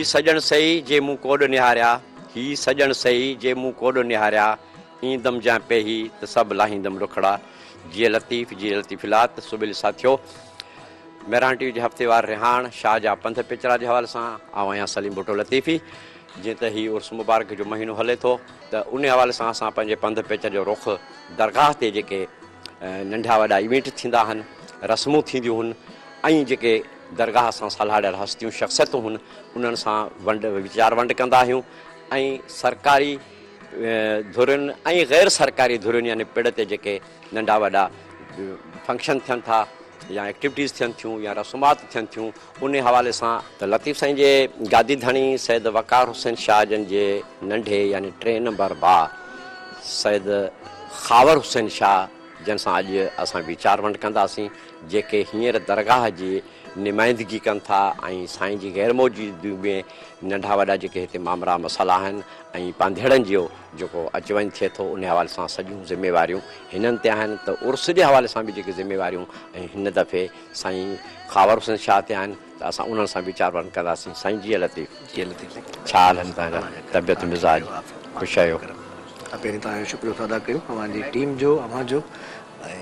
هي سڄڻ سهي جي مون ڪوڏ نهاريا، هي سڄڻ سهي جي مون ڪوڏ نهاريا، ايندم جان پيهي ته سڀ لاهيندم ڏکڙا. جيئي لطيف جيئي لطيف لات، سٻل ساٿيو. مهراڻ ٽي وي جي هفتيوار رهاڻ شاهه جا پنڌ پيچرا جي حوالي سان آئون آهيان سليم ڀٽو لطيفي. جيئن ته هي عرس مبارڪ جو مهينو هلي ٿو ته ان حوالي سان اسان پنهنجي پنڌ پيچر جو رخ درگاهه تي جيڪي ننڍا وڏا ايونٽ ٿيندا آهن، رسمون ٿينديون هن ۽ جيڪي درگاهه سان سلهاڙيل هستيون شخصيتون هن انهن سان ونڊ ويچار ونڊ ڪندا آهيون ۽ سرڪاري ڌرين ۽ غير سرڪاري ڌرين يعني پڙ تي جيڪي ننڍا وڏا فنڪشن ٿين ٿا يا ايڪٽيوٽيز ٿين ٿيون يا رسومات ٿين ٿيون ان حوالي سان ته لطيف سائين جي گادي ڌڻي سيد وقار حسين شاهه جن جي ننڍي يعني ٽئين نمبر ڀاء سيد خاور حسين شاهه جن سان اڄ اسان ويچار ونڊ ڪنداسين جيڪي هينئر درگاهه جي نمائندگي ڪن ٿا ۽ سائين جي غير موجودگي ۾ ننڍا وڏا جيڪي هتي مامرا مسئلا آهن ۽ پانڌيئڙن جو جيڪو اچ وڃ ٿئي ٿو ان حوالي سان سڄيون ذميواريون هنن تي آهن ته عرس جي حوالي سان به جيڪي ذميواريون ۽ هن دفعي سائين خاور حسين شاهه تي آهن ته اسان انهن سان ويچار ونڊ ڪنداسين سائين جيئي لطيف. جيئي لطيف سائين. ڇا حال آهن توهان جا طبيعت مزاج خوش آهيو. پهرين توهان جو شڪريو ٿا ادا ڪيون اوهان جي ٽيم جو اوهان جو ۽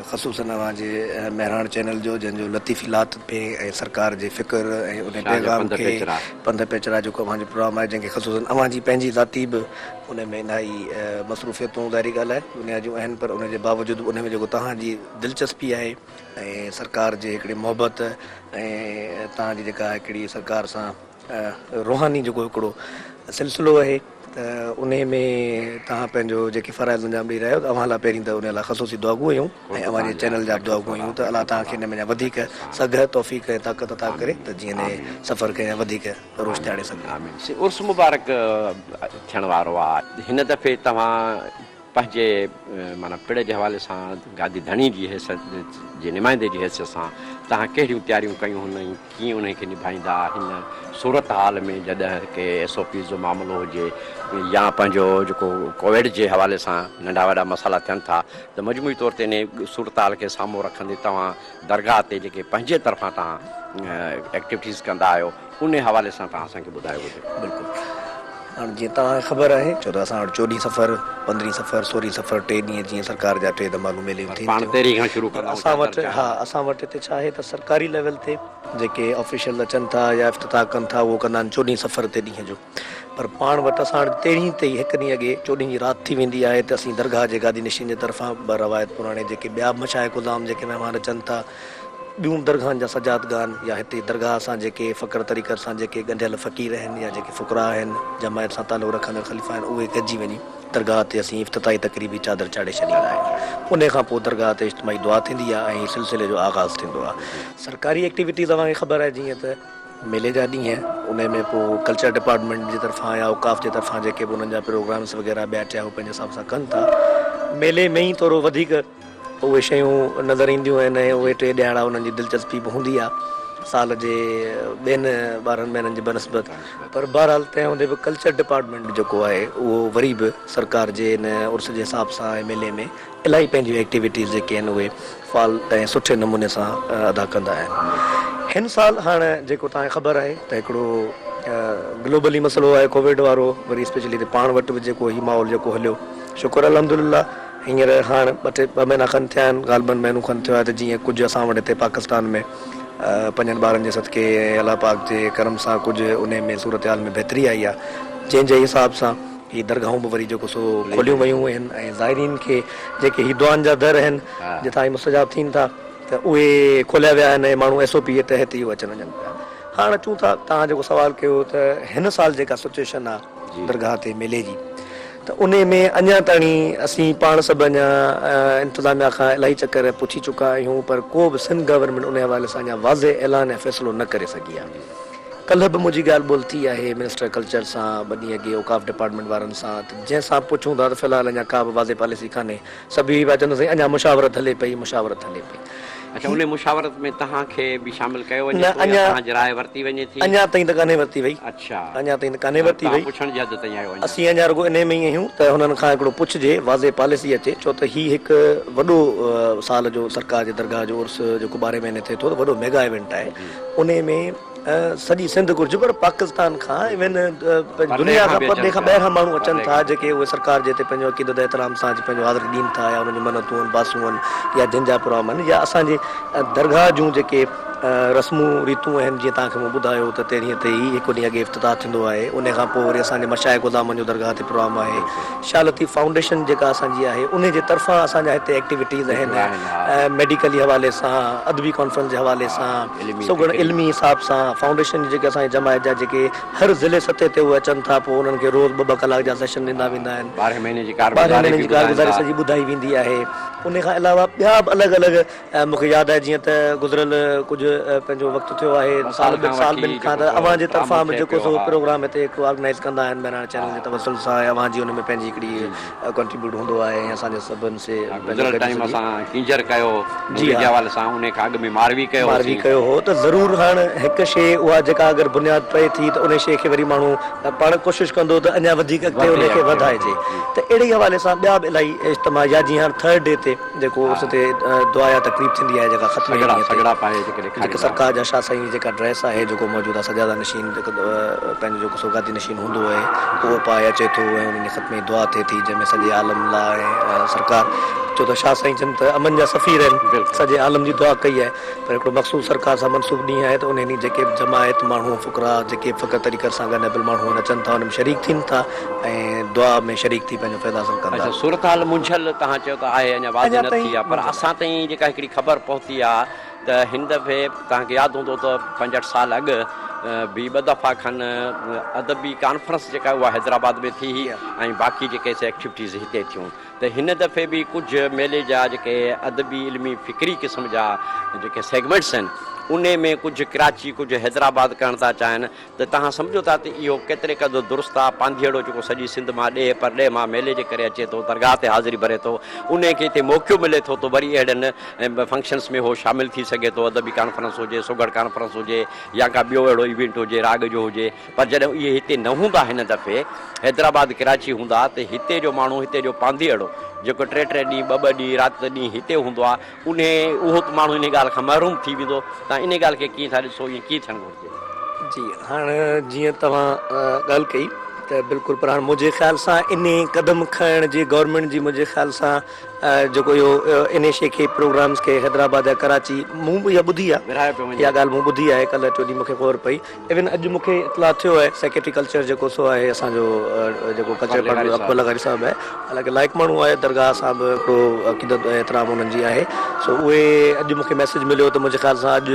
خصوصن اوهان جي مهراڻ چينل جو جنهن جو لطيفي لات ۾ ۽ سرڪار جي فڪر ۽ ان پيغام کي پنڌ پيچرا جيڪو اوهان جو پروگرام آهي جنهن کي خصوصن اوهان جي پنهنجي ذاتي به ان ۾ انهائي مصروفيتون ظاهري ڳالهه آهي دنيا جون آهن پر ان جي باوجود به ان ۾ جيڪو توهان جي دلچسپي آهي ۽ سرڪار جي هڪڙي محبت ۽ توهان جي جيڪا هڪڙي سرڪار سان روحاني جيڪو هڪڙو سلسلو آهي ته انهي ۾ توهان پنهنجو جيڪي فرائض انجام ڏئي رهيا آهيو ته اوهان لاء پهرين ته انهي لاء خصوصي دعاگو آهيون ۽ اوهان جي چينل جا به دعاگو آهيون ته الله توهان کي ان ۾ اڃا وڌيڪ سگهه، توفيق ۽ طاقت عطا ڪري ته جيئن انهي سفر کي اڃا وڌيڪ روش تي آڻي سگهجي. آمين. سائين عرس مبارڪ ٿيڻ وارو آ هن دفعي توهان پنهنجي معنيٰ پڙ جي حوالي سان گادي ڌڻي جي حيثيت جي نمائندي جي حيثيت سان توهان ڪهڙيون تياريون ڪيون هن ۽ ڪيئن انهي کي نڀائيندا هن صورتحال ۾ جڏهن ڪي ايس او پيز جو معاملو هجي يا پنهنجو جيڪو ڪوويڊ جي حوالي سان ننڍا وڏا مسئلا ٿين ٿا ته مجموعي طور تي انهي صورتحال کي سامهون رکندي توهان درگاهه تي جيڪي پنهنجي طرفان توهان ايڪٽيوٽيز ڪندا آهيو انهي حوالي سان توهان اسان کي ٻڌايو هجي. بلڪل هاڻ جيئن توهان کي خبر آهي ڇو ته اسان وٽ چوڏهين صفر، پندرهين صفر، سورهين صفر ٽي ڏينهن جيئن سرڪار جا ٽي دمالون ميليون ٿين پاڻ ٿيون تيرهين کان شروع پر ڪندا آهيون اسان وٽ چادر ها چاڙهڻ. اسان وٽ هتي ڇا آهي ته سرڪاري ليول تي جيڪي آفيشلز اچن ٿا يا افتتاح ڪن ٿا اهو ڪندا آهن چوڏهين صفر تي ڏينهن جو پر پاڻ وٽ اسان وٽ تيرهين تي ئي هڪ ڏينهن اڳي چوڏهين جي رات ٿي ويندي آهي ته اسين درگاهه جي گادي نشين جي طرفان بروايت پراڻي جيڪي ٻيا به مشائخ عظام جيڪي مهمان اچن ٿا ٻيون درگاهن جا سجادگان يا هتي درگاهه سان جيڪي فقر طريقت سان جيڪي ڳنڍيل فقير آهن يا جيڪي فقراء آهن، جماعت سان تعلق رکندڙ خليفا آهن اهي گڏجي وڃي درگاهه تي اسين افتتاحي تقريبي چادر چاڙهي ڇڏيندا آهيون. انهي کان پوء درگاهه تي اجتماعي دعا ٿيندي آهي ۽ سلسلي جو آغاز ٿيندو آهي. سرڪاري ايڪٽيوٽيز اوهان کي خبر آهي جيئن ته ميلي جا ڏينهن انهي ۾ پوء ڪلچر ڊپارٽمينٽ جي طرفان يا اوقاف جي طرفان جيڪي به انهن جا پروگرامس وغيره ٻيا ٽيا هو پنهنجي حساب سان ڪن ٿا. ميلي ۾ ئي ٿورو وڌيڪ اهي شيون نظر اينديون آهن ۽ اهي ٽي ڏهاڙا انهن جي دلچسپي به هوندي آهي سال جي ٻين ٻارهن مهينن جي بنسبت پر بهرحال تنهن هوندي به ڪلچر ڊپارٽمينٽ جيڪو آهي اهو وري به سرڪار جي ان عرس جي حساب سان ۽ ميلي ۾ الاهي پنهنجيون ايڪٽيوٽيز جيڪي آهن اهي فعال ۽ سٺي نموني سان ادا ڪندا آهن هن سال هاڻ جيڪو توهان کي خبر آهي ته هڪڙو گلوبلي مسئلو آهي ڪووڊ وارو وري اسپيشلي هتي پاڻ وٽ به جيڪو هي ماحول جيڪو هليو شڪر الحمدلله هينئر هاڻ ٻه ٽي ٻه مهينا کن ٿيا آهن غالباً مهينو کن ٿيو آهي ته جيئن ڪجهه اسان وٽ هتي پاڪستان ۾ پنهنجن ٻارن جي صدقي ۽ الله پاڪ جي ڪرم سان ڪجهه انهي ۾ صورتحال ۾ بهتري آئي آهي جنهن جي حساب سان هي درگاهون به وري جيڪو سو کوليون ويون آهن ۽ زائرين کي جيڪي هي دعائن جا در آهن جتان هي مستجاب ٿين ٿا ته اهي کوليا ويا آهن ۽ ماڻهو ايس او پي جي تحت ئي اچن وڃن پيا هاڻ اچون ٿا توهان جيڪو سوال ڪيو ته هن سال جيڪا سچويشن آهي درگاهه تي ميلي جي ته انهي ۾ اڃا تائين اسين پاڻ سڀ اڃا انتظاميا کان الاهي چڪر پڇي چڪا آهيون پر ڪو به سنڌ گورنمينٽ انهي حوالي سان اڃا واضح اعلان يا فيصلو نه ڪري سگهي آهي. ڪلهه به منهنجي ڳالهه ٻولهه ٿي آهي منسٽر ڪلچر سان ٻه ڏينهن اڳي اوقاف ڊپارٽمينٽ وارن سان ته جنهن سان پڇون ٿا ته في الحال اڃا ڪا به واضح پاليسي ڪانهي سڀ اهي پيا چون ته سائين اڃا مشاورت هلي پئي مشاورت هلي پئي. اڇا انهي مشاورت ۾ توهان کي به شامل ڪيو وڃي ٿو يا توهان جي راء ورتي وڃي ٿي؟ اڃا تائين ته ڪانهي ورتي وئي. اڇا اڃا تائين ته ڪانهي ورتي توهان وئي. پڇڻ جي حد تائين آهيو اڃا. اسين اڃا رڳو انهي ۾ ئي آهيون ته هنن کان هڪڙو پڇجي واضح پاليسي اچي ڇو ته هي هڪ وڏو سال جو سرڪار جي درگاهه جو عرس جيڪو ٻارهين مهيني ٿئي ٿو ته وڏو ميگا ايونٽ آهي انهي ۾ سڄي سنڌ گهرجي پر پاڪستان کان ايون دنيا کان پرڏيهه کان ٻاهران ماڻهو اچن ٿا جيڪي اهي سرڪار جي هتي پنهنجو عقيدت احترام سان اچي پنهنجو حاضري ڏين ٿا يا انهن جون منتون آهن باسون آهن يا جن جا پروگرام آهن يا اسان جي درگاهه جون جيڪي رسمون ريتون آهن جيئن توهان کي مون ٻڌايو ته تيرهين تي ئي هڪ ڏينهن اڳي افتتاح ٿيندو آهي انهي کان پوء وري اسان جي مشائخ عظامن جو درگاهه تي پروگرام آهي شاهه لطيف فائونڊيشن جيڪا اسان جي آهي انهي جي طرفان اسان جا هتي ايڪٽيوٽيز آهن ميڊيڪلي حوالي سان ادبي ڪانفرنس جي حوالي سان سگهڙ علمي حساب سان فائونڊيشن جي جيڪي اسان جي جماعت جا جيڪي هر ضلعي سطح تي اهي اچن ٿا پوء انهن کي روز ٻه ٻه ڪلاڪ جا سيشن ڏنا ويندا آهن ٻارهين مهيني جي ٻارهين مهيني جي ڪارگذاري سڄي ٻڌائي ويندي آهي انهي کان علاوه ٻيا به الڳ الڳ مون کي ياد آهي جيئن ته گذريل ڪجهه پنهنجو وقت ٿيو آهي سال ٻن سال ٻن کان ته اوهان جي طرفان به جيڪو سو پروگرام هتي هڪڙو آرگنائيز ڪندا آهن مهراڻ چينل جي توسل سان ۽ اوهان جي ان ۾ پنهنجي هڪڙي ڪنٽريبيوٽ هوندو آهي ۽ اسان جي سڀن سي گذريل ٽائيم اسان ڪينجهر ڪيو جي جي حوالي سان انهي کان اڳ ۾ ماروي ڪيو ماروي ڪيو هو ته ضرور هاڻ هڪ شي اها جيڪا اگر بنياد پئي ٿي ته انهي شي کي وري ماڻهو پاڻ ڪوشش ڪندو ته اڃا وڌيڪ اڳتي انهي کي وڌائجي ته اهڙي حوالي سان ٻيا به الاهي اجتماع يا جيئن هاڻ ٿرڊ ڊي تي جيڪو عرس تي دعا يا تقريب ٿيندي آهي جيڪا ختم سڳڙا سڳڙا پائي جيڪي ڏيکاريندا جيڪي سرڪار جا شاهه سائين جي جيڪا ڊريس آهي جيڪو موجوده سجاده نشين جيڪو پنهنجو جيڪو سو گادي نشين هوندو آهي اهو پائي اچي ٿو ۽ ان جي ختمي دعا ٿئي ٿي جنهن ۾ سڄي عالم لاء ۽ سرڪار چو ته شاهه سائين جن ته امن جا سفير آهن سڄي عالم جي دعا ڪئي آهي پر هڪڙو مخصوص سرڪار سان منسوب ڏينهن آهي ته انهي ڏينهن جيڪي به جماعت ماڻهو فقراء جيڪي به فقر طريقت سان ڳنڍيل ماڻهو آهن اچن ٿا ان ۾ شريڪ ٿين ٿا ۽ دعا ۾ شريڪ ٿي پنهنجو فيض حاصل ڪن ٿا. اڇا صورتحال منجهيل توهان چيو ته آهي اڃا واضح نه ٿي آهي پر اسان تائين جيڪا هڪڙي خبر پهتي آهي ته هن دفعي توهان کي ياد هوندو ته 65 سال اڳ به ٻه دفعا کن ادبي ڪانفرنس جيڪا اها حيدرآباد ۾ ٿي هئي ۽ باقي جيڪي سي ايڪٽيوٽيز هتي ٿيون ته هن دفعي به ڪجهه ميلي جا جيڪي ادبي علمي فڪري قسم جا جيڪي سيگمينٽس آهن انهي ۾ ڪجهه ڪراچي ڪجهه حيدرآباد ڪرڻ ٿا چاهين ته توهان سمجهو ٿا ته اهو ڪيتري قدر درست آ، پانڌيئڙو جيڪو سڄي سنڌ مان ڏيهه پرڏيهه مان ميلي جي ڪري اچي ٿو، درگاهه تي حاضري ڀري ٿو، انهي کي هتي موقعو ملي ٿو ته وري اهڙن فنڪشنس ۾ هو شامل ٿي سگهي ٿو، ادبي ڪانفرنس هجي، سگهڙ ڪانفرنس هجي يا ڪا ٻيو اهڙو ايونٽ هجي، راڳ جو هجي، پر جڏهن اهي هتي نه هوندا هن دفعي حيدرآباد ڪراچي هوندا ته هتي جو ماڻهو هتي جو پانڌيئڙو جيڪو ٽي ٽي ڏينهن ٻه ٻه ڏينهن رات ڏينهن هتي هوندو آ، انهي اهو ته ماڻهو انهي ڳالهه کان محروم ٿي ويندو، توهان انهي ڳالهه کي ڪيئن ٿا ڏسو، ائين ڪيئن ٿيڻ گهرجي؟ جي هاڻ جيئن توهان ڳالهه ڪئي ته بلڪل پر هاڻ منهنجي خيال سان انهي قدم کڻڻ جي گورنمينٽ جي منهنجي خيال سان جيڪو اهو انهي شي کي پروگرامز کي حيدرآباد يا ڪراچي مون به اها ٻڌي آهي اها ڳالهه مون ٻڌي آهي ڪلهه ٽيون ڏينهن مون کي خبر پئي ايون اڄ مون کي اطلاع ٿيو آهي سيڪريٽري ڪلچر جيڪو سو آهي اسان جو جيڪو ڪلچر ڊپارٽمينٽ اڪبر لغاري صاحب آهي حالانڪه لائق ماڻهو آهي درگاهه سان به هڪڙو عقيدت ۽ احترام انهن جي آهي سو اهي اڄ مون کي ميسيج مليو ته منهنجي خيال سان اڄ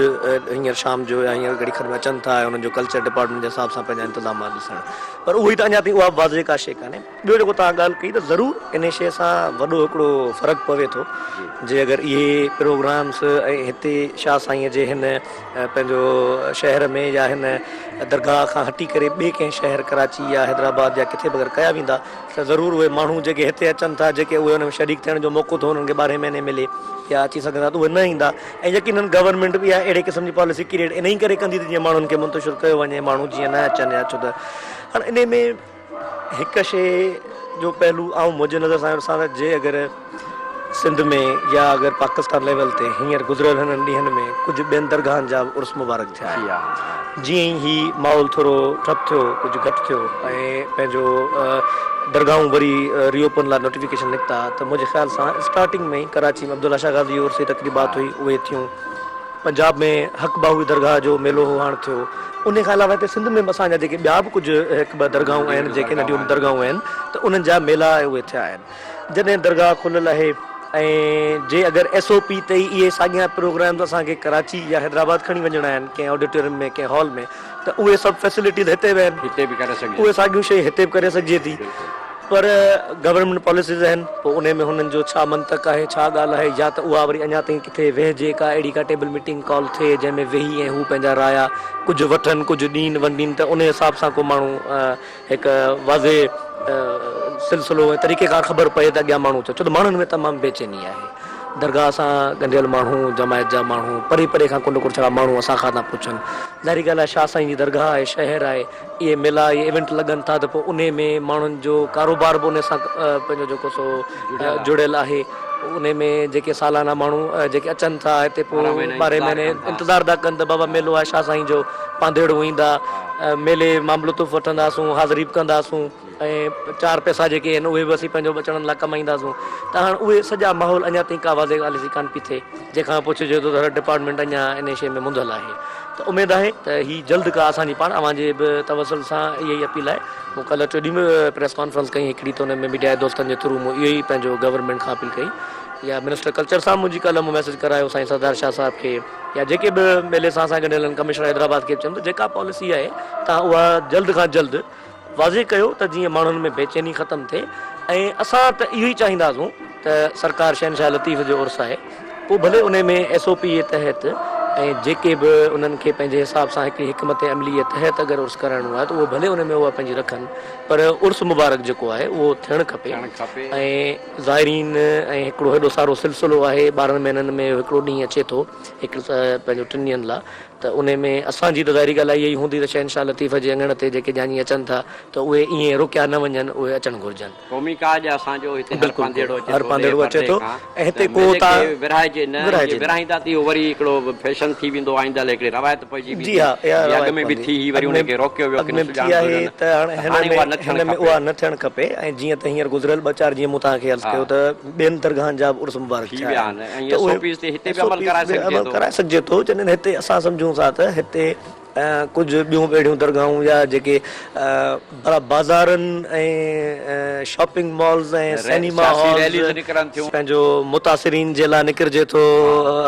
هينئر شام جو يا هينئر گهڙي کن ۾ اچن ٿا ۽ انهن جو ڪلچر ڊپارٽمينٽ جي حساب سان پنهنجا انتظامات ڏسڻ پر اهو ئي ته اڃا تائين اها به واضح ڪا شيء ڪانهي ٻيو جيڪو توهان ڳالهه ڪئي ته ضرور انهي شيء سان وڏو هڪڙو فرق پوي ٿو جي اگر اهي پروگرامس ۽ هتي شاهه سائينء جي هن پنهنجو شهر ۾ يا هن درگاهه کان هٽي ڪري ٻئي ڪنهن شهر ڪراچي يا حيدرآباد يا ڪٿي به اگر ڪيا ويندا ته ضرور اهي ماڻهو جيڪي هتي اچن ٿا جيڪي اهي ان ۾ شريڪ ٿيڻ جو موقعو ٿو انهن کي ٻارهين مهيني ملي يا اچي سگهن ٿا ته اهي نه ايندا ۽ يقينن گورنمينٽ به اها اهڙي قسم جي پاليسي ڪريئيٽ انهي ڪري ڪندي ته جيئن ماڻهن کي منتشر ڪيو وڃي ماڻهو جيئن نه اچن يا ڇو ته هاڻ انهي ۾ هڪ شيء جو پهلو آئون منهنجي نظر سان ڏسان ته جي اگر سنڌ ۾ يا اگر پاڪستان ليول تي هينئر گذريل هنن ڏينهن ۾ ڪجهه ٻين درگاهن جا به عرس مبارڪ ٿيا آهن جيئن ئي هي ماحول ٿورو ٺپ ٿيو ڪجهه گهٽ ٿيو ۽ پنهنجو درگاهون وري ري اوپن لاء نوٽيفڪيشن نڪتا ته منهنجي خيال سان اسٽارٽنگ ۾ ئي ڪراچي ۾ عبدالله شاهه غازي جي عرسي تقريبات هئي اهي ٿيون پنجاب ۾ حق باهوي درگاهه جو ميلو هو هاڻ ٿيو. انهي کان علاوه هتي سنڌ ۾ به اسان جا جيڪي ٻيا به ڪجهه هڪ ٻه درگاهون آهن جيڪي ننڍيون درگاهون آهن ته انهن جا ميلا اهي ٿيا آهن. جڏهن درگاهه کليل آهي ۽ جي اگر ايس او پي تي ئي اهي ساڳيان پروگرامز اسان کي ڪراچي يا حيدرآباد کڻي وڃڻا آهن ڪنهن آڊيٽوريم ۾ ڪنهن هال ۾ ته اهي سڀ فيسلٽيز هتي به آهن. هتي به ڪري سگهجي اهي ساڳيون شيون هتي به ڪري سگهجي ٿي. پر گورنمينٽ پاليسيز آهن پوء انهي ۾ هنن جو ڇا منطق آهي ڇا ڳالهه آهي يا ته اها وري اڃا تائين ڪٿي ويهجي ڪا اهڙي ڪا ٽيبل ميٽنگ ڪال ٿئي جنهن ۾ ويهي ۽ هو پنهنجا رايا ڪجهه وٺن ڪجهه ڏين ونڊين ته انهي حساب سان ڪو ماڻهو هڪ واضح سلسلو ۽ طريقيڪار خبر پئي ته اڳيان ماڻهو ڇو ته ماڻهن ۾ تمام بيچيني آهي درگاهه سان ڳنڍيل ماڻهو جماعت جا ماڻهو پري پري کان ڪنڊ ڪڙڇ کان ماڻهو اسان کان ٿا پڇن ظاهري ڳالهه آهي شاهه سائين جي درگاهه آهي شهر آهي اهي ميلا اهي ايونٽ لڳن ٿا ته پوء انهي ۾ ماڻهن جو ڪاروبار به انهي سان پنهنجو جيڪو سو جڙيل آهي انهي ۾ جيڪي سالانه ماڻهو جيڪي اچن ٿا هتي پوء ٻارهين مهيني انتظار ٿا ڪن ته بابا ميلو آهي شاهه سائين جو پانڌيئڙو ايندا ميلي مان به لطف وٺنداسون حاضري به ڪنداسون ۽ چار پئسا جيڪي آهن اهي به اسين پنهنجو ٻچڙن لاء ڪمائينداسون ته هاڻ اهي سڄا ماحول اڃا تائين ڪا واضح ڳالهه سي ڪانه پئي ٿئي جنهن کان پڇجي ٿو ته هر ڊپارٽمينٽ اڃا انهي شيء ۾ منڌل آهي ته اميد آهي ته هي جلد ڪا اسان جي پاڻ اوهان جي به توسل سان اها ئي اپيل آهي مون ڪلهه چوڏهين به پريس ڪانفرنس ڪئي هڪڙي ته ان ۾ ميڊيا جي دوستن جي ٿرو مون اهو ئي پنهنجو گورنمينٽ کان اپيل ڪئي يا منسٽر ڪلچر سان منهنجي ڪلهه مون ميسيج ڪرايو سائين سردار شاهه صاحب کي يا جيڪي به ميلي سان اسان ڳنڍيل آهن ڪمشنر حيدرآباد کي به چيم ته جيڪا پاليسي آهي تان اها جلد کان جلد واضح ڪيو ته جيئن ماڻهن ۾ بيچيني ختم ٿئي ۽ اسان ته اهو ئي چاهينداسون ته سرڪار شهنشاهه لطيف جو عرس آهي پوء ڀلي انهي ۾ ايس او پي جي تحت ۽ جيڪي به انهن کي پنهنجي حساب سان هڪڙي حڪمت عملي جي تحت اگر عرس ڪرائڻو آهي ته اهو ڀلي انهي ۾ اها پنهنجي رکن پر عرس مبارڪ جيڪو آهي اهو ٿيڻ کپي ۽ زائرين ۽ هڪڙو هيڏو سارو سلسلو آهي 12 مهينن ۾ هڪڙو ڏينهن اچي ٿو هڪ پنهنجو ٽن ڏينهن لا ته انهي ۾ اسان جي ته ظاهري ڳالهه آهي اها ئي هوندي ته شهنشاهه لطيف جي اڱڻ تي جيڪي ڄاڃي اچن ٿا ته اهي ائين روڪيا نه وڃن اهي اچڻ گهرجن. قومي ڪاڄ اسان جو هتي هر بلڪل پانڌيئڙو اچي هر ٿو پانڌيئڙو ڏيهه اچي پرڏيهه ٿو کان ۽ ته هتي ڪو ميلي تان کي ورهائجي نه ۽ جي ورهائجي نه. ورهائيندا ته اهو وري هڪڙو فيشن ٿي ويندو آئينده لاء هڪڙي روايت پئجي جي ويندي ها اها جي اڳ روايت ۾ به پوندي ٿي هئي اڳ وري ۾ ان کي روڪيو ويو اڳ ڪن ۾ به ٿي سڄاڻ آهي ڌرين ته هاڻي ته هن هاڻي ۾ اها نه ٿيڻ هن ۾ کپي. اها نه ٿيڻ کپي ۽ جيئن ته هينئر گذريل ٻه چار جيئن مون توهان کي عرض ها. ڪيو ته ٻين درگاهن جا به عرس مبارڪ ٿي ٿيا ويا آهن آهن ۽ ته ايس او اهي پيز تي هتي ايس به او عمل پيز ڪرائي به سگهجي عمل ٿو. ڪرائي سگهجي ٿو جڏهن هتي اسان سمجهون ٿا ته هتي ڪجهه ٻيون به اهڙيون درگاهون يا جيڪي بازارن ۽ شاپنگ مالز ۽ سئنيما سياسي هالز ريليز نڪرن ٿيون. پنهنجو متاثرين جي لاء نڪرجي ٿو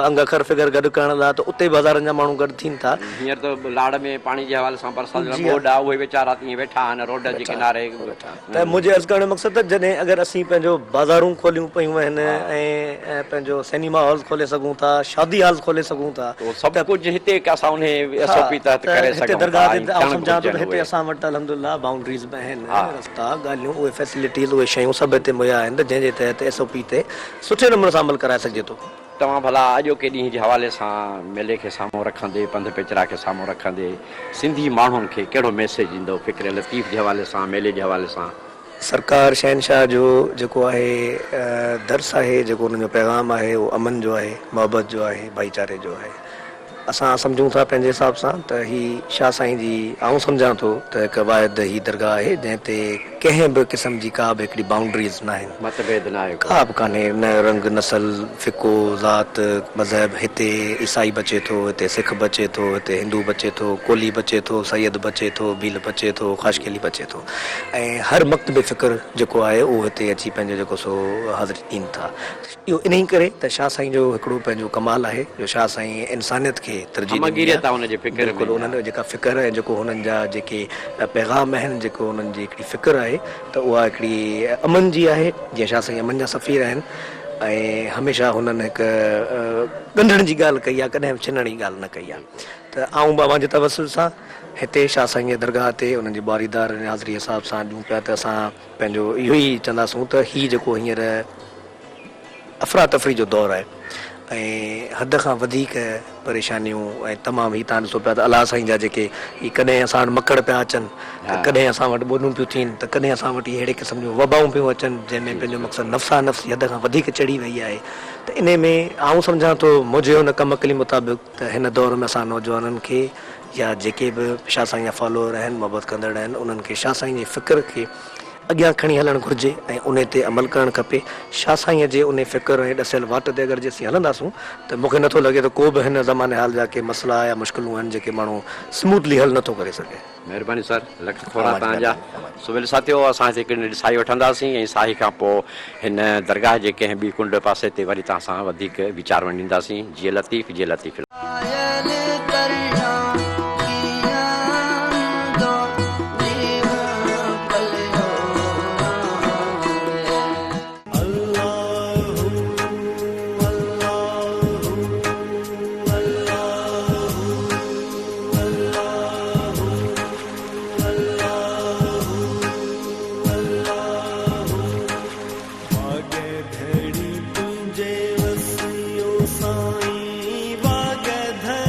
انگ اکر فگر گڏ ڪرڻ لاء ته اتي به هزارن جا ماڻهو گڏ ٿين ٿا. هينئر ته لاڙ ۾ پاڻي جي حوالي سان برسات جا جي ها. ٻوڏ آ اهي ويچارا تيئن ويٺا آهن روڊ جي ويٺا ڪناري. ويٺا ته منهنجي عرض ڪرڻ جو مقصد ته جڏهن اگر اسين پنهنجو بازارون کوليون پيون آهن ۽ پنهنجو سئنيما هالز کولي سگهون ٿا شادي هالز کولي سگهون ٿا ته سڀ ڪجهه هتي اسان انهي ايس او پي تحت ته ڪري هتي سگهون ٿا درگاهه ۽ تي آئون ٿيڻ سمجهان ٿو گهرجن ته هتي اهي. اسان وٽ الحمدلله بائونڊريز به آهن رستا ڳالهيون اهي فيسلٽيز اهي شيون سڀ هتي مهيا آهن ته جنهن جي تحت ايس او پي تي سٺي نموني سان عمل ڪرائي سگهجي ٿو. توهان ڀلا اڄوڪي ڏينهن جي حوالي سان ميلي کي سامهون رکندي، پنڌ پيچرا کي سامهون رکندي سنڌي ماڻهن کي ڪهڙو ميسيج ڏيندؤ فڪر لطيف جي حوالي سان، ميلي جي حوالي سان؟ سرڪار شهنشاهه جو جيڪو آهي درس آهي، جيڪو انهن جو پيغام آهي اهو امن جو آهي، محبت جو آهي، ڀائيچاري جو آهي. اسان سمجهون ٿا پنهنجي حساب سان ته هي شاهه سائين جي آئون سمجهان ٿو ته هڪ واحد هي درگاهه آهي جنهن تي ڪنهن به قسم جي ڪا به هڪڙي بائونڊريز ناهن. مت ڀيد ناهي ڪو. ڪا به ڪانهي نه رنگ نسل فقو ذات مذهب هتي عيسائي به اچي ٿو هتي سک به اچي ٿو هتي هندو به اچي ٿو ڪولهي به اچي ٿو سيد به اچي ٿو ڀيل به اچي ٿو خاشخيلي به اچي ٿو ۽ هر مڪتب فڪر جيڪو آهي اهو هتي اچي پنهنجو جيڪو سو حاضري ڏين ٿا. اهو انهيء ڪري ته شاهه سائين جو هڪڙو پنهنجو ڪمال آهي جو شاهه سائين انسانيت کي ترجيح ڏني همگيريت آهي. آهي ان جي فڪر ۾. بلڪل انهن جو جيڪا فڪر ۽ جيڪو هنن جا جيڪي پيغام آهن جيڪو انهن جي هڪڙي فڪر آهي ته اها هڪڙي امن جي آهي جيئن شاهه سائين امن جا سفير آهن ۽ هميشه هنن هڪ ڳنڍڻ جي ڳالهه ڪئي آهي ڪڏهن به ڇنڻ جي ڳالهه نه ڪئي آهي ته آئون به اوهان جي توسل سان هتي شاهه سائين جي درگاهه تي انهن جي ٻواريدار حاضري حساب سان ڏيون پيا ته اسان پنهنجو اهو ئي چونداسون ته هي جيڪو هينئر افراتفري جو دور آهي ۽ حد کان وڌيڪ پريشانيون ۽ تمام هي تان ڏسو پيا ته الله سائين جا جيڪي هي ڪڏهن اسان وٽ مڪڙ پيا اچن ته ڪڏهن اسان وٽ ٻوڏون پيون ٿين ته ڪڏهن اسان وٽ اهڙي قسم جون وبائون پيون اچن جنهن ۾ پنهنجو مقصد نفسا نفسي حد کان وڌيڪ چڙهي وئي آهي ته انهي ۾ آئون سمجهان ٿو منهنجي ان ڪم عقلي مطابق ته هن دور ۾ اسان نوجوانن کي يا جيڪي به شاهه سائين جا فالوئر آهن محبت ڪندڙ آهن انهن کي شاهه سائين جي فڪر کي اڳيان کڻي هلڻ گهرجي ۽ انهي تي عمل ڪرڻ کپي. شاهه سائينء جي انهي فڪر ۽ ڏسيل واٽ تي اگر جي اسين هلنداسون ته مون کي نٿو لڳي ته ڪو به هن زماني حال جا ڪي مسئلا يا مشڪلون آهن جيڪي ماڻهو سموٿلي حل نٿو ڪري سگهي. مهرباني سر لک ٿورا اوهان جي توهان جا. مهرباني اوهان جي. سويل ساٿيو اسان هتي هڪڙي ننڍي ساهي وٺنداسين ۽ ساهي کان پوء هن درگاهه جي ڪنهن ٻي ڪنڊ پاسي تي وري توهان سان وڌيڪ ويچار ونڊينداسين. جيئي لطيف جيئي لطيف. آيل ڪريان ڪيئن دو ڏينهن پليو ري. الله الله الله الله الله واڳ ڌڻي تنهنجي وسيو سائين واڳ ڌڻي.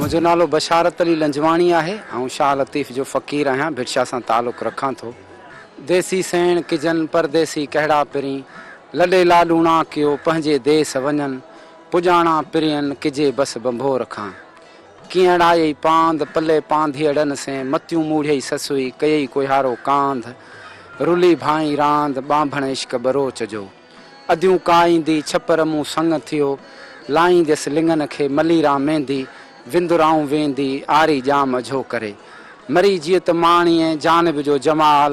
منهنجو نالو بشارت علي لنجواڻي آهي. آئون شاهه لطيف جو فقير آهيان، ڀٽ شاهه سان تعلق رکان ٿو. ديسي سيڻ ڪجن، پرديسي ڪهڙا پرين، لڏي لاڏوڻا ڪيو، پنهنجي ديس وڃن، پڄاڻا پرين، ڪجي بس ڀنڀور کان. ڪيئن اڙايئي پاند، پلي پانڌيئڙن سين، متيون موڙهيئي سسئي، ڪيئي ڪوهيارو ڪانڌ، رلي ڀانئي راند، ٻانڀڻ عشق ٻروچ جو. اديون ڪا ايندي، ڇپر مون سڱ ٿيو، لائينديس لڱن کي، مليران ميندي، وندرائون ويندي، آري ڄام اجهو ڪري. مري جيئت ماڻيين، جانب جو جمال،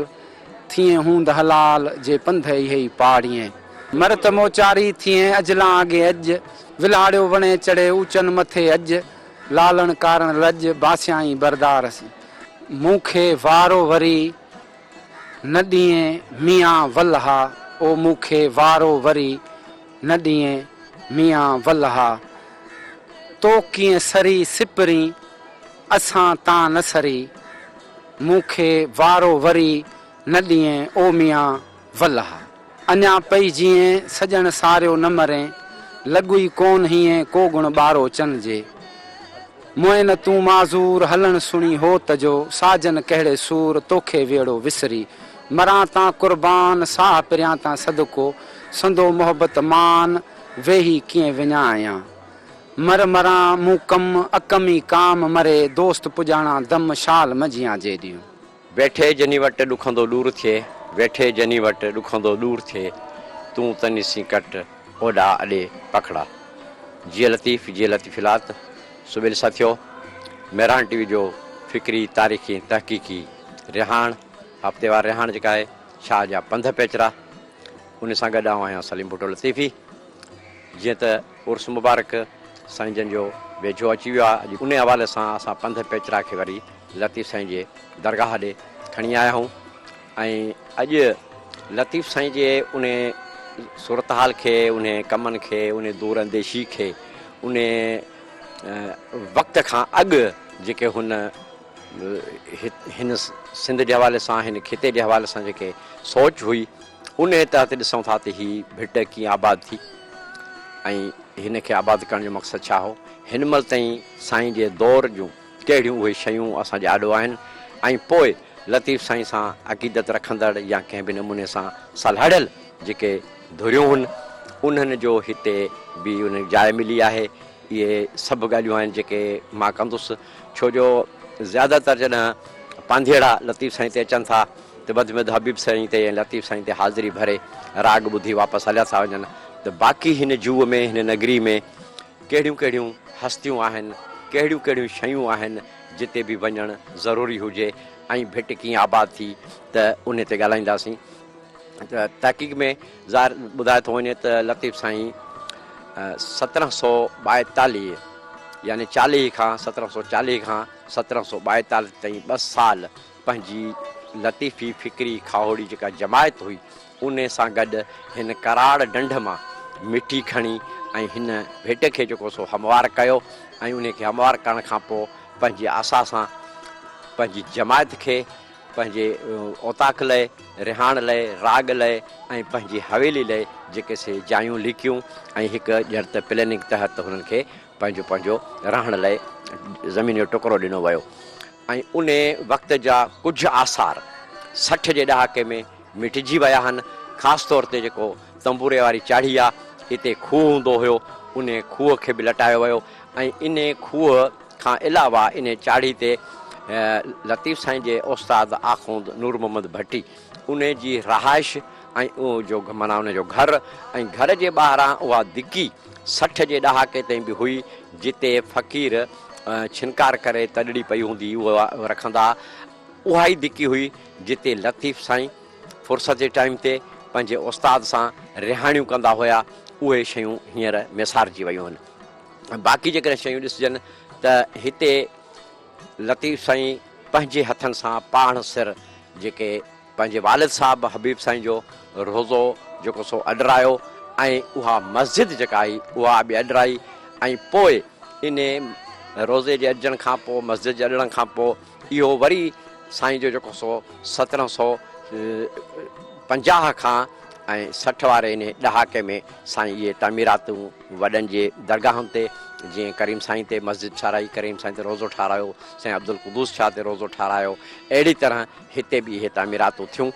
ٿئين هوند حلال، جي پنڌ اهيئي پاڙيين. مر ته موچاري ٿئين، اجلان اڳي اڄ، ولهاڙيو وڻي چڙهي، اوچن مٿي اڄ، لالڻ ڪارڻ لڄ، باسيائين بردار سين. مون کي وارو وري نه ڏينء ميان ولها، او مون کي وارو وري نه ڏينء ميان ولها. تو ڪيئن سري سپرين، اسان تان نه سري، مون کي وارو وري نه ڏينء او ميان ولها. اڃا پئي جيئين، سڄڻ ساريو نه مرين، لڳوئي ڪون هيئين، ڪو گڻ ٻارو چن جي. موئن تون معذور، هلڻ سڻي هوت جو، ساجن ڪهڙي سور، توکي ويڙو وسري. مران تان قربان، ساهه پريان تان صدقو، سندو محبت مان، ويهي ڪيئن وڃايان. مر مران مون ڪم، اڪم ئي ڪام مري، دوست پڄاڻان دم، شال منجهيان جيڏيون. ويٺي جني وٽ ڏکندو ڏور ٿئي، ويٺي جني وٽ ڏکندو ڏور ٿئي، تون تني سين ڪٽ، اوڏا اڏي پکڙا. جيئي لطيف جيئي لطيفيلات، سبيل ساٿيو، مهراڻ ٽي وي جو فڪري، تاريخي ۽ تحقيقي رهاڻ، هفتيوار رهاڻ جيڪا آهي، شاهه جا پنڌ پيچرا، ان سان گڏ آئون آهيان سليم ڀٽو لطيفي. جيئن ته عرس مبارڪ سائين جن جو ويجهو اچي ويو آهي، اڄ انهي حوالي سان اسان پنڌ پيچرا کي وري لطيف سائين جي درگاهه ڏي کڻي آيا آهيون ۽ اڄ لطيف سائين جي انهي صورتحال کي، انهي ڪمن کي، انهي دور انديشي کي، انهي وقت کان اڳ جيڪي هن هن سنڌ جي حوالي سان، هن خطي جي حوالي سان جيڪي سوچ هئي، انهيء تحت ڏسون ٿا ته هي ڀٽ ڪيئن آباد ٿي ۽ هن کي آباد ڪرڻ جو مقصد ڇا هو. هن مهل تائين سائين جي دور جون ڪهڙيون اهي شيون اسان جي آڏو آهن ۽ پوء لطيف سائين سان عقيدت رکندڙ يا ڪنهن به نموني سان سلهاڙيل جيڪي ڌريون هن انهن جو هتي به انهن جاء ملي آهي. اهي سڀ ڳالهيون آهن جيڪي مان ڪندس ڇو جو زياده تر جڏهن پانڌيئڙا لطيف سائين تي اچن ٿا ته وڌ ۾ وڌ حبيب سائين تي ۽ لطيف سائين تي حاضري ڀري راڳ ٻڌي واپس هليا ٿا وڃن ته باقي هن جوء ۾ هن نگري ۾ ڪهڙيون ڪهڙيون هستيون آهن ڪهڙيون ڪهڙيون شيون آهن جتي به وڃڻ ضروري هجي ۽ ڀٽ ڪيئن آباد ٿي ته انهي تي ڳالهائينداسين ته تحقيق ۾ ظاهر ٻڌايو ٿو وڃي ته لطيف سائين 1742 يعني چاليهه کان 1740 کان 1742 تائين ٻه سال پنهنجي لطيفي فڪري کاهوڙي جيڪا جماعت هئي انهي سان گڏ هن ڪراڙ ڍنڍ مان مٽي کڻي ۽ هن ڀيٽ کي جيڪو سو هموار ڪيو ۽ انهي کي هموار ڪرڻ کان پوء پنهنجي آسا سان پنهنجي جماعت کي پنهنجي اوطاق لئه، رهاڻ لئه، راڳ لئه ۽ پنهنجي حويلي لئه جيڪي سي جايون ليڪيون ۽ هڪ ڄڻ ته پليننگ تحت هنن کي پنهنجو پنهنجو رهڻ لئه زمين جو ٽڪرو ڏنو ويو ۽ انهي وقت جا ڪجهه آثار 60 جي ڏهاڪي ۾ مٽجي ويا آهن خاص طور تي جيڪو تنبوري واري چاڙهي آ اتي کوهه هوندو هيو انهي کوهه کي به لٽايو ويو ۽ انهي کوهه کان علاوه انهي چاڙهي تي لطيف سائين جي استاد آخوند نور محمد ڀٽي انهي جي رهائش ۽ اهو جو معنيٰ ان جو گهر ۽ گهر جي ٻاهران اها دڪي 60 جي ڏهاڪي تائين به هئي جتي فقير ڇنڪار ڪري تڏڙي پئي هوندي هئي اها رکندا اها ئي دڪي هئي جتي لطيف سائين فرصت جي ٽائيم تي پنهنجي استاد سان رهاڻيون ڪندا هيا اهي شيون هينئر ميسارجي ويون آهن باقي جيڪڏهن شيون ڏسجن ته هتي لطيف سائين پنهنجي هٿن سان پاڻ سر جيڪي پنهنجي والد صاحب حبيب سائين جو روضو جيڪو سو اڏرايو ۽ اها مسجد جيڪا آئي اها به اڏرائي ۽ پوء انهي روضي جي اڏجڻ کان پوء مسجد جي اڏڻ کان پوء اهو وري سائين جو جيڪو سو 1750 کان ۽ 60 واري انهي ڏهاڪي ۾ سائين اهي تعميراتون وڏن جي درگاهن تي جيئن ڪريم سائين تي مسجد ٺاهرائي، ڪريم سائين تي روضو ٺاهرايو، سائين عبدالقدوس شاهه تي روضو ٺاهرايو، اهڙي طرح هتي به اهي تعميراتون ٿيون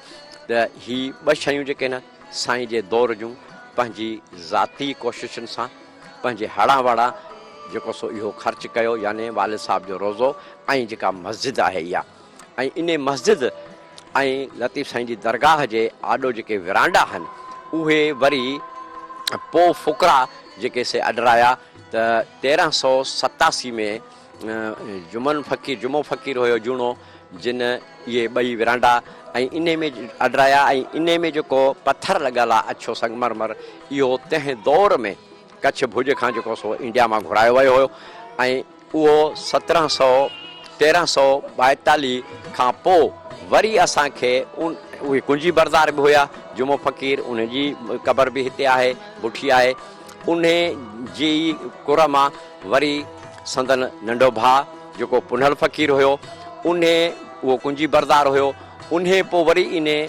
ته هي ٻه شيون جيڪي نه سائين جي دور جون پنهنجي ذاتي ڪوششن سان پنهنجي هڙان وڙان جيڪو سو اهو خرچ ڪيو يعني والد صاحب جو روضو ۽ جيڪا مسجد آهي اها ۽ انهي مسجد ۽ لطيف سائين جي درگاهه جي آڏو جيڪي ورانڊا آهن اهي وري پوء فقراء جيڪي سي اڏرايا ته 1387 ۾ جمن فقير جمعو فقير هيو جهونو جن اهي ٻئي ورانڊا ۽ انهي ۾ اڏرايا ۽ انهي ۾ جيڪو پٿر لڳل آهي اڇو سنگمرمر اهو تنهن دور ۾ ڪڇ ڀڄ کان جيڪو سو انڊيا مان گهرايو ويو هيو ۽ اهو 1700 1342 کان پوء وري اسان کي اهي ڪنجي بردار به هيا جمعو فقير ان جي قبر به هتي آهي بٺي آهي انهي جي ئي ڪر مان وري سندن ننڍو ڀاء جيڪو پنهل فقير هيو انهي اهو ڪنجي بردار هيو انهي پوء وري انهي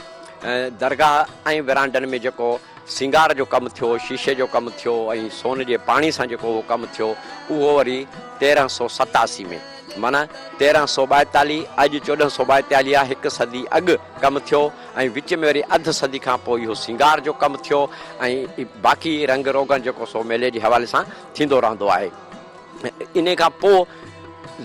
درگاهه ۽ ورانڊن ۾ جيڪو سينگار جو ڪم ٿيو، شيشي جو ڪم ٿيو ۽ سون جي پاڻي سان جيڪو اهو ڪم ٿيو، اهو وري 1387 ۾، معنيٰ 1342، اڄ 1442 آ، هڪ صدي اڳ ڪم ٿيو ۽ وچ ۾ وري اڌ صدي کان پوء اهو سينگار جو ڪم ٿيو ۽ باقي رنگ روغن جيڪو سو ميلي جي حوالي سان ٿيندو رهندو آهي. انهي کان پوء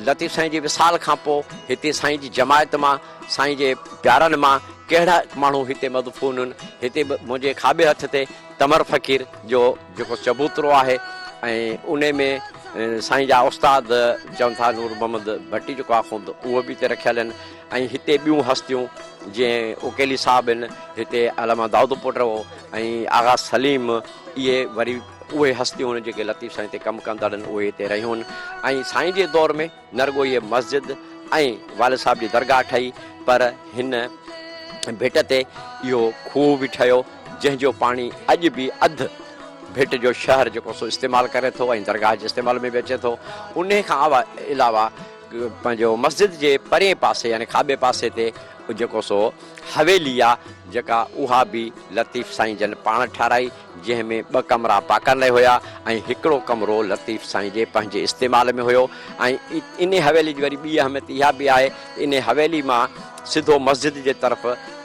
لطيف سائين جي وصال کان پوء هتي سائين جي جماعت مان سائين جي پيارن مان ڪهڙا ماڻهو هتي مدفون هن، هتي به منهنجي کاٻي هٿ تي تمر فقير جو جيڪو چبوترو آهي ۽ انهي ۾ سائين جا استاد چون ٿا نور محمد ڀٽي جيڪو آخوند اهو به هتي رکيل آهن ۽ هتي ٻيون هستيون جيئن اڪيلي صاحب آهن هتي علامه دائود پوٽو ۽ آغا سليم اهي وري اهي هستيون هن جيڪي لطيف سائين تي ڪم ڪندڙ آهن اهي هتي رهيون آهن ۽ سائين جي دور ۾ نه رڳو هيء مسجد ۽ والد صاحب جي درگاهه ٺهي پر هن ڀٽ تي اهو کوهه به ٺهيو جنهن جو پاڻي اڄ به اڌ ڀٽ جو شهر جيڪو سو استعمال ڪري ٿو ۽ درگاهه جي استعمال ۾ به اچي ٿو. انهي کان علاوه پنهنجو مسجد جي پرئين پاسي يعني کاٻي پاسي تي جيڪو سو حويلي آ جيڪا اها به لطيف سائين جن پاڻ ٺهرائي جنهن ۾ ٻه ڪمرا پاڪن لاء هيا ۽ هڪڙو ڪمرو لطيف سائين جي پنهنجي استعمال ۾ هيو ۽ انهي حويلي جي وري ٻي اهميت اها به آهي ته انهي حويلي مان سڌو مسجد جي طرف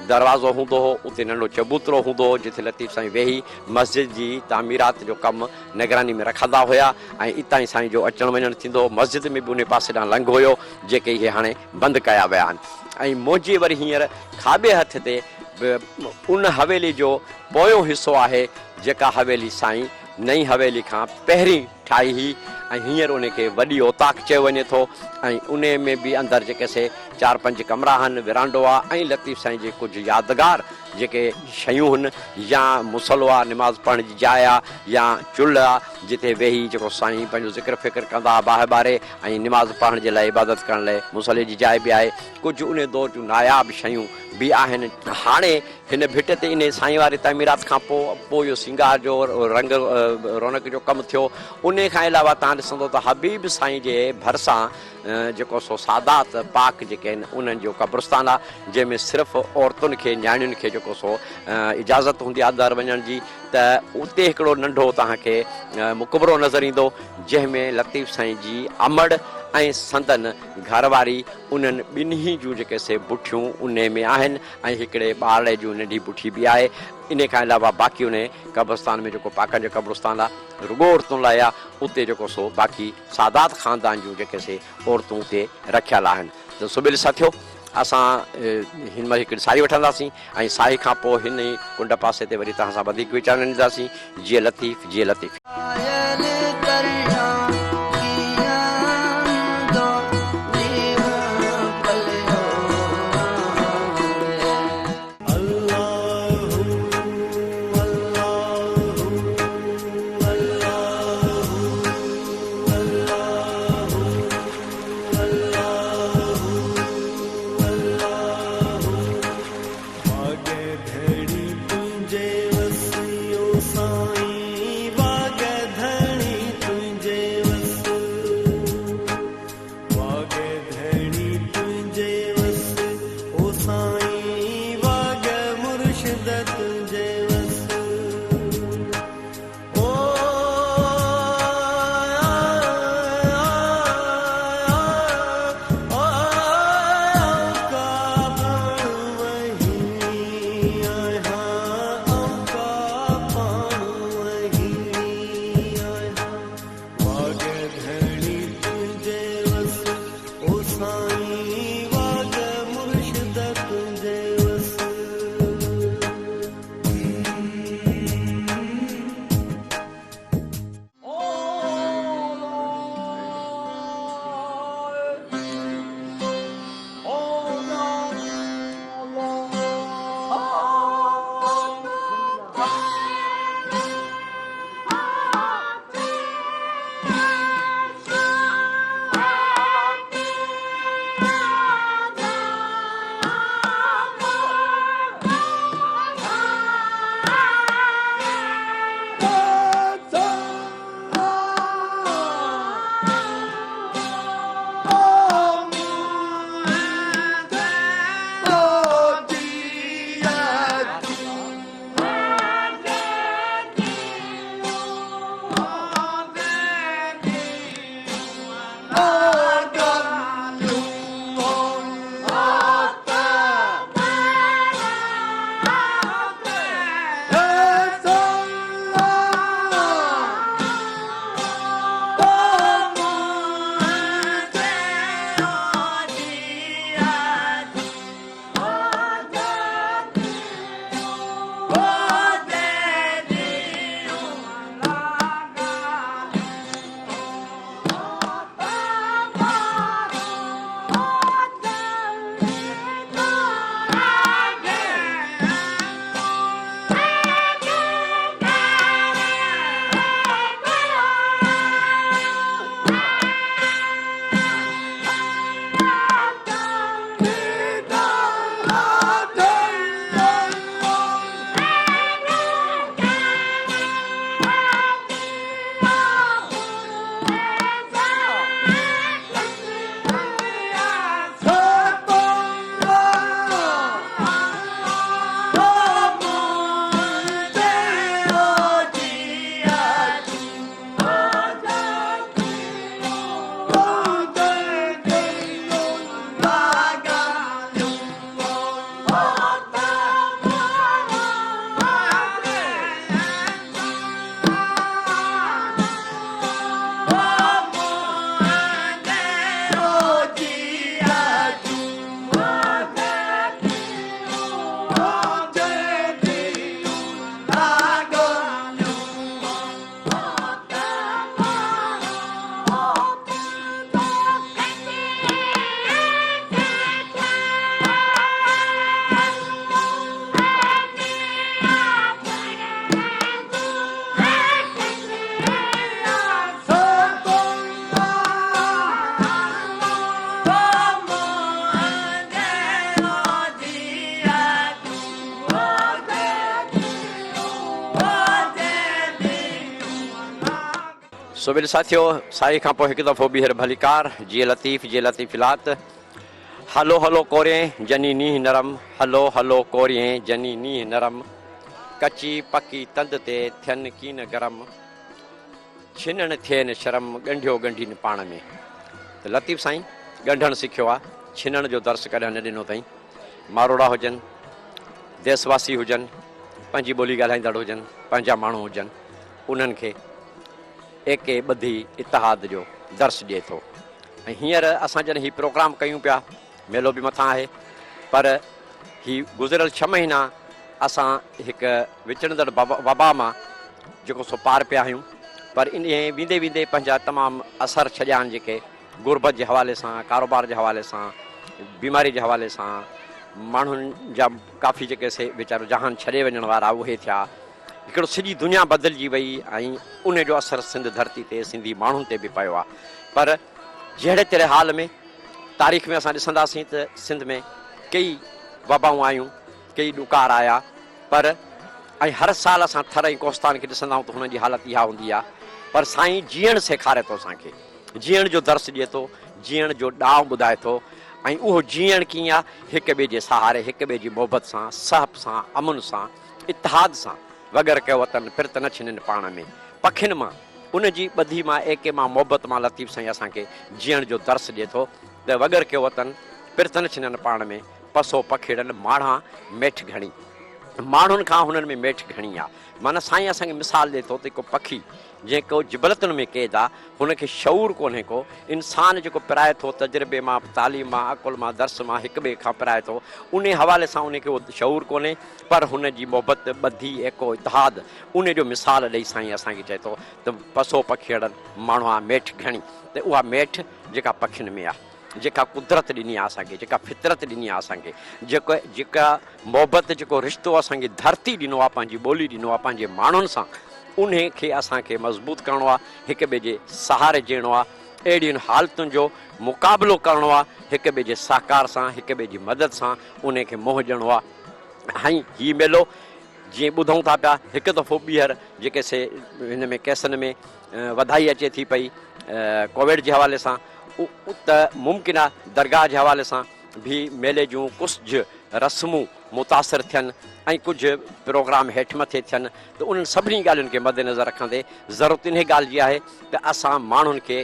دروازو هوندو هو اتي ننڍو چبوترو هوندو هو جتي لطيف سائين ويهي مسجد جي تعميرات جو ڪم نگراني ۾ رکندا هيا ۽ اتان ئي سائين جو اچڻ وڃڻ ٿيندو هو مسجد ۾ به انهي پاسي ڏانهن لنگهه هيو جيڪي اهي هاڻي بند ڪيا ويا آهن ۽ منهنجي وري هينئر کاٻي هٿ تي به ان حويلي جو پويون حصو آهي جيڪا حويلي سائين نئين حويلي کان پهرين ٺاهي هئي ۽ هينئر ان کي وڏي اوطاق چيو وڃي ٿو ۽ انهي ۾ به اندر جيڪي سي چار پنج ڪمرا آهن ورانڊو آهي ۽ لطيف سائين جي ڪجهه يادگار جيڪي شيون هن يا مصلو آهي نماز پڙهڻ جي جاء آهي يا چلهه آهي جتي ويهي جيڪو سائين پنهنجو ذڪر فڪر ڪندا ها باهه ٻاري ۽ نماز پڙهڻ جي لاء عبادت ڪرڻ لاء مصلي جي جاء به آهي ڪجهه انهي دور جون ناياب شيون به آهن. هاڻي هن ڀٽ تي انهي سائين واري تعميرات کان پوء پوء اهو سينگار جو رنگ رونق جو ڪم ٿيو. انهي کان علاوه توهان ڏسندو ته حبيب سائين جي ڀرسان جيڪو سو سادات پاڪ جيڪي آهن انهن جو قبرستان آهي جنهن ۾ صرف عورتن کي نياڻين کي جيڪو سو اجازت هوندي آهي اندر وڃڻ جي ته اتي هڪڙو ننڍو توهان کي مقبرو نظر ايندو جنهن ۾ لطيف سائين جي امڙ ۽ سندن گهر واري انهن ٻنهي جون جيڪي سي بٺيون انهي ۾ آهن ۽ هڪڙي ٻارڙي جون ننڍي بٺي به آهي انهي کان علاوه باقي انهي قبرستان ۾ جيڪو پاڪن جو قبرستان آهي رڳو عورتن لاء آهي اتي جيڪو سو باقي سادات خاندان جون جيڪي سي عورتون اتي رکيل آهن ته سبيل ساٿيو اسان هن مهل هڪڙي ساهي وٺنداسين ۽ ساهي کان پوء هن ئي ڪنڊ پاسي تي وري توهان سان وڌيڪ ويچار ڏينداسين. جيئي لطيف جيئي لطيف. آيل ڪريان ڪيئن منهنجو جيون پليو آهي. الله هو الله هو الله هو الله هو الله هو الله هو واڳي ڌڻي تنهنجي وسيو سائين واڳي. سوڀيل ساٿيو، سائي کان پوء هڪ دفعو ٻيهر ڀليڪار، جيئي لطيف، جيئي لطيف لات. هلو هلو ڪورين، جني نينهن نرم، هلو هلو ڪورين، جني نينهن نرم. ڪچي پڪي تند تي، ٿين ڪين گرم. ڇنڻ ٿئي نه شرم، ڳنڍيو ڳنڍين پاڻ ۾. ته لطيف سائين ڳنڍڻ سکيو آ، ڇنڻ جو درس ڪڏهن نه ڏنو اٿئين. ماروئڙا هجن، ديس واسي هجن، پنهنجي ٻولي ڳالهائيندڙ هجن، پنهنجا ماڻهو هجن، انهن کي ايڪي ٻڌي اتحاد جو درس ڏئي ٿو. ۽ هينئر اسان جڏهن هي پروگرام ڪيون پيا، ميلو به مٿان آهي، پر هي گذريل ڇهه مهينا اسان هڪ وچڙندڙ وبا مان جيڪو سو پار پيا آهيون، پر انهي ويندي ويندي پنهنجا تمام اثر ڇڏيا آهن، جيڪي غربت جي حوالي سان، ڪاروبار جي حوالي سان، بيماري جي حوالي سان، ماڻهن جا ڪافي جيڪي سي ويچارو جهان ڇڏي وڃڻ وارا اهي ٿيا. هڪڙو سڄي دنيا بدلجي وئي ۽ ان جو اثر سنڌ ڌرتي تي سنڌي ماڻهن تي به پيو آهي. پر جهڙي تهڙي حال ۾ تاريخ ۾ اسان ڏسنداسين ته سنڌ ۾ ڪيئي وبائون آيون، ڪيئي ڏڪار آيا، پر ۽ هر سال اسان ٿر ۽ ڪوهستان کي ڏسندا آهيون ته هنن جي حالت اها هوندي آهي. پر سائين جيئڻ سيکاري ٿو اسان کي. جيئڻ جو درس ڏئي ٿو، جيئڻ جو ڏانء ٻڌائي ٿو ۽ اهو جيئڻ ڪيئن آ؟ هڪ ٻئي جي سهاري، هڪ ٻئي جي محبت سان، سهپ سان، امن سان، اتحاد سان، وڳر ڪيو وطن، پرت نه ڇنن پاڻ ۾. پکين مان، ان جي ٻڌي مان، ايڪي مان، محبت مان لطيف سائين اسان کي جيئڻ جو درس ڏئي ٿو ته وڳر ڪيو وطن، پرت نه ڇنن پاڻ ۾، پسو پکيڙن ماڙهان ميٺ گهڻي. ماڻهن کان هنن ۾ ميٺ گهڻي آ. معنيٰ سائين اسان کي مثال ڏئي ٿو ته هڪ پکي جنهن ڪو جبلتن ۾ قيد آ، هن کي شعور ڪونهي ڪو، انسان جيڪو پرائي ٿو تجربي مان، تعليم مان، عقل مان، درس مان هڪ ٻئي کان پرائي ٿو، انهي حوالي سان انهي کي اهو شعور ڪونهي، پر هن جي محبت، ٻڌي، ايڪو، اتحاد، انهي جو مثال ڏئي سائين اسان کي چئي ٿو ته پسو پکيئڙن ماڻهئا ميٺ گهڻي ته اها ميٺ جيڪا پکين ۾ آ. جيڪا قدرت ڏني آ اسان کي، جيڪا فطرت ڏني آ اسان کي، جيڪو جيڪا محبت جيڪو رشتو اسان کي ڌرتي ڏنو آ، پنهنجي ٻولي ڏنو آ، پنهنجي ماڻهن سان، انهي کي اسان کي مضبوط ڪرڻو آ، هڪ ٻئي جي سهاري جيئڻو آ، اهڙين حالتن جو مقابلو ڪرڻو آ، هڪ ٻئي جي سهڪار سان، هڪ ٻئي جي مدد سان انهي کي منهن ڏيڻو آ. ۽ هي ميلو جيئن ٻڌون ٿا پيا هڪ دفعو ٻيهر جيڪي سي هن ۾ ڪيسن ۾ وڌائي اچي ٿي پئي ڪوويڊ جي حوالي سان ته ممڪن آهي درگاهه جي حوالي سان به ميلي جون ڪجهه رسمون متاثر ٿين ۽ ڪجهه پروگرام هيٺ مٿي ٿين ته انهن سڀني ڳالهين کي مدنظر رکندي ضرورت انهي ڳالهه جي آهي ته اسان ماڻهن کي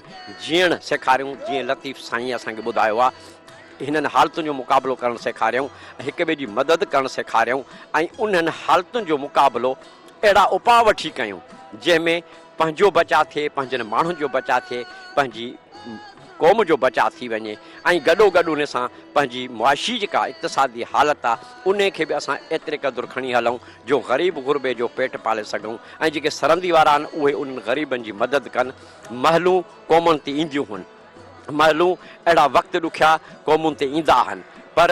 جيئڻ سيکاريون جيئن لطيف سائين اسان کي ٻڌايو آهي هنن حالتن جو مقابلو ڪرڻ سيکاريائون، هڪ ٻئي جي مدد ڪرڻ سيکاريائون ۽ انهن حالتن جو مقابلو اهڙا اپاء وٺي ڪيائون، جنهن ۾ پنهنجو بچاء ٿئي، پنهنجن ماڻهن جو بچاء ٿئي، پنهنجي قوم جو بچاء ٿي وڃي ۽ گڏوگڏ ان سان پنهنجي معاشي جيڪا اقتصادي حالت آ، انهي کي به اسان ايتري قدر کڻي هلون جو غريب غربي جو پيٽ پالي سگهون ۽ جيڪي سرندي وارا آهن، اهي انهن غريبن جي مدد ڪن. مهلون قومن تي اينديون هن. مهلون اهڙا وقت ڏکيا قومن تي ايندا آهن پر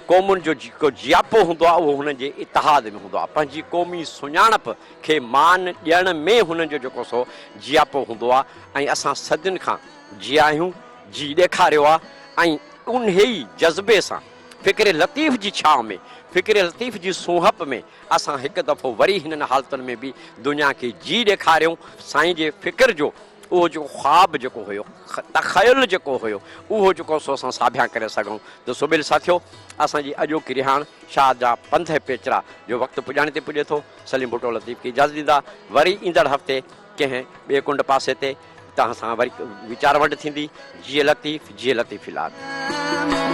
قومن جو جيڪو جياپو هوندو آهي اهو هنن جي اتحاد ۾ هوندو آهي پنهنجي قومي سڃاڻپ کي مان ڏيڻ ۾ هنن جو جيڪو سو جياپو هوندو آهي ۽ اسان صدين کان جيئا آهيون جي ڏيکاريو آهي ۽ انهي ئي جذبي سان فڪر لطيف جي ڇانو ۾ فڪر لطيف جي سونهپ ۾ اسان هڪ دفعو وري هنن حالتن ۾ به دنيا کي جي ڏيکاريون سائين جي فڪر جو اهو جيڪو خواب جيڪو هيو، تخيل جيڪو هيو، اهو جيڪو سو اسان ساڀيان ڪري سگهون ته سوڀيل ساٿيو! اسان جي اڄوڪي رهاڻ شاهه جا پنڌ ۽ پيچرا جو وقت پڄاڻي تي پڄي ٿو. سليم ڀٽو لطيف کي اجازت ڏيندا. وري ايندڙ هفتي ڪنهن ٻئي ڪنڊ پاسي تي توهان سان وري ويچار ونڊ ٿيندي. جيئي لطيف، جيئي لطيفي لات.